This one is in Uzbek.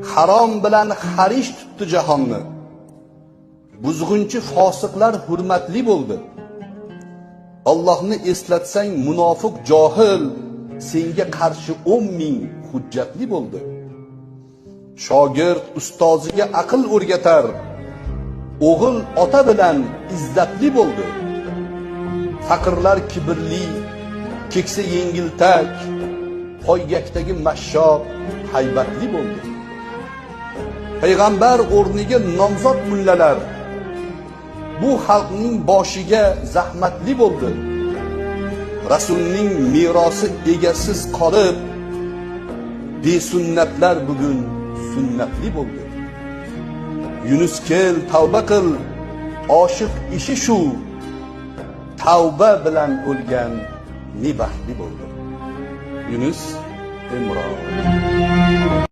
Harom bilan harish tutdi jahonni. Buzg'unchi fosiqlar hurmatli bo'ldi. Allohni eslatsang, munofiq johil senga qarshi 10 ming hujjatli bo'ldi. Shogird ustoziga aql o'rgatar, o'g'il ota bilan izzatli bo'ldi. Faqirlar kibrli, keksa yengiltak, poygakdagi mashshoq haybatli bo'ldi. Payg'ambar o'rniga nomzod mullalar bu xalqning boshiga zahmatli bo'ldi. Rasulning merosi egasiz qolib, besunnatlar bugun sunnatli bo'ldi. Yunus, kel, tavba qil, oshiq ishi shu. Tavba bilan o'lgan ne baxtli bo'ldi. Yunus Emro.